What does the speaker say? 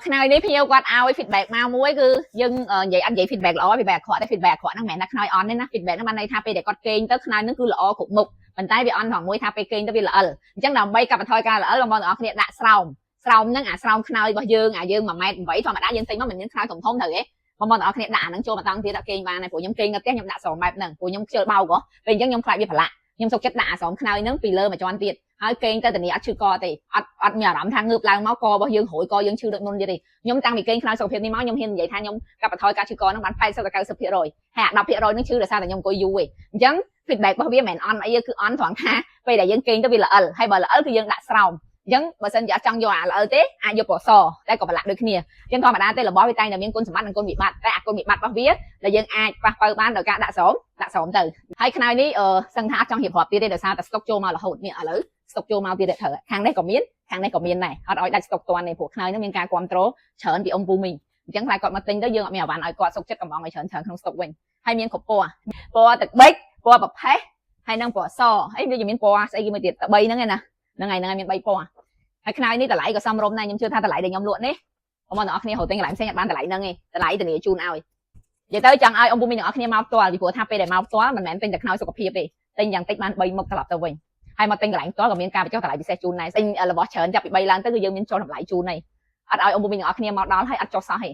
ខ្នើយនេះភ្ញៀវគាត់ឲ្យ feedback មកមួយគឺយើងនិយាយអត់និយាយ feedback ល្អ feedback អាក្រក់ទេ feedback អាក្រក់ហ្នឹងមិនមែនថាខ្នើយអន់ទេណា feedback ហ្នឹងបានន័យថាពេលដែលគាត់គេងទៅខ្នើយហ្នឹងគឺល្អគ្រប់មុខប៉ុន្តែវាអន់ត្រង់មួយថាពេលគេងទៅវាល្អិលអញ្ចឹងដើម្បីកាត់បន្ថយការល្អិលបងប្អូនទាំងអស់គ្នាដាក់ស្រោមស្រោមហ្នឹងអាស្រោមខ្នើយរបស់យើងអាយើង1ម៉ែត្រ8ធម្មតាយើងទិញមកមិនមានខ្នើយធំធំត្រូវទេបងប្អូនទាំងអស់គ្នាដាក់អាហ្នឹងចូលមកតង់ទៀតដាក់គេងបានហើយព្រោះខ្ញុំគេងនៅផ្ទះខ្ញុំដាក់ស្រោមបែបហ្នឹងព្រោះខ្ញុំខ្ជិលបោកហ៎ពេលអញ្ចឹងខ្ញុំខ្លាចវាប្រឡាក់ខ្ញុំសុខចិត្តដាក់អាស្រោមខ្នើយហ្នឹងពីលើមួយជាន់ទៀតហើយគេងទៅតានីអត់ឈឺកទេអត់អត់មានអារម្មណ៍ថាងើបឡើងមកករបស់យើងរួយកយើងឈឺដូចមុនទៀតទេខ្ញុំតាំងពីគេងខ្នើយសុខភាពនេះមកខ្ញុំហ៊ាននិយាយថាខ្ញុំកាត់បន្ថយការឈឺកហ្នឹងបាន80ទៅ90%ហើយអា10%ហ្នឹងឈឺដោយសារតែខ្ញុំអង្គុយយូរឯងអញ្ចឹង feedback របស់វាមិនមែនអន់អីគឺអន់ត្រង់ថាពេលដែលយើងគេងទៅវាល្អិលហើយបើល្អិលគឺយើងដាក់ស្រោមអញ្ចឹងបើសិនជាអត់ចង់យកអាល្អិលទេអាចយកពណ៌សតែក៏ប្រឡាក់ដូចគ្នាអញ្ចឹងធម្មតាទេរបស់វាតែងតែមានគុណសម្បត្តិនិងគុណវិបត្តិតែអាគុណវិបត្តិរបស់វាដែលយើងអាចប៉ះប៉ូវបានដោយការដាក់ស្រោមដាក់ស្រោមទៅហើយខ្នើយនេះអឺសឹងថាអត់ចង់រៀបរាប់ទៀតទេដោយសារតែស្តុកចូលមករហូតនេះឥឡូវស្តុកចូលមកទៀតត្រូវខាងនេះក៏មានខាងនេះក៏មានដែរអត់ឲ្យដាច់ស្តុកតាន់ទេព្រោះខ្នើយនេះមានការគ្រប់គ្រងច្រើនពីអ៊ំពូមីងអញ្ចឹងខ្លាចគាត់មកទិញទៅយើងអត់មានអីវ៉ាន់ឲ្យគាត់សុកចិត្តកំងឲ្យច្រើនច្រើនក្នុងស្តុកវិញហើយមានគ្រប់ពណ៌ពណ៌ទឹកប៊ិចពណ៌ប្រផេះហើយនិងពណ៌សអីវាមានពណ៌ស្អីគេមួយទៀតតែ3ហ្នឹងឯណាហ្នឹងហើយហ្នឹងហើយមាន3ពណ៌ហើយខ្នើយនេះតម្លៃក៏សមរម្យដែរខ្ញុំជឿថាតម្លៃដែលខ្ញុំលក់នេះបងប្អូនទាំងអស់គ្នារកទិញកន្លែងផ្សេងអត់បានតម្លៃហ្នឹងទេតម្លៃធានាជូនឲ្យនិយាយទៅចង់ឲ្យអង្គពូមីងទាំងអស់គ្នាមកផ្ទាល់ពីព្រោះថាពេលដែលមកផ្ទាល់មិនមែនទិញតែខ្នើយសុខភាពទេទិញយ៉ាងតិចបាន3មុខត្រឡប់ទៅវិញហើយមកទិញកន្លែងផ្ទាល់ក៏មានការបញ្ចុះតម្លៃពិសេសជូនដែរទិញរបស់ច្រើនចាប់ពី3ឡើងទៅគឺយើងមានចុះតម្លៃជូនហើយអត់ឲ្យអង្គពូមីងទាំងអស់គ្នាមកដល់ហើយអត់ចុះសោះទេ។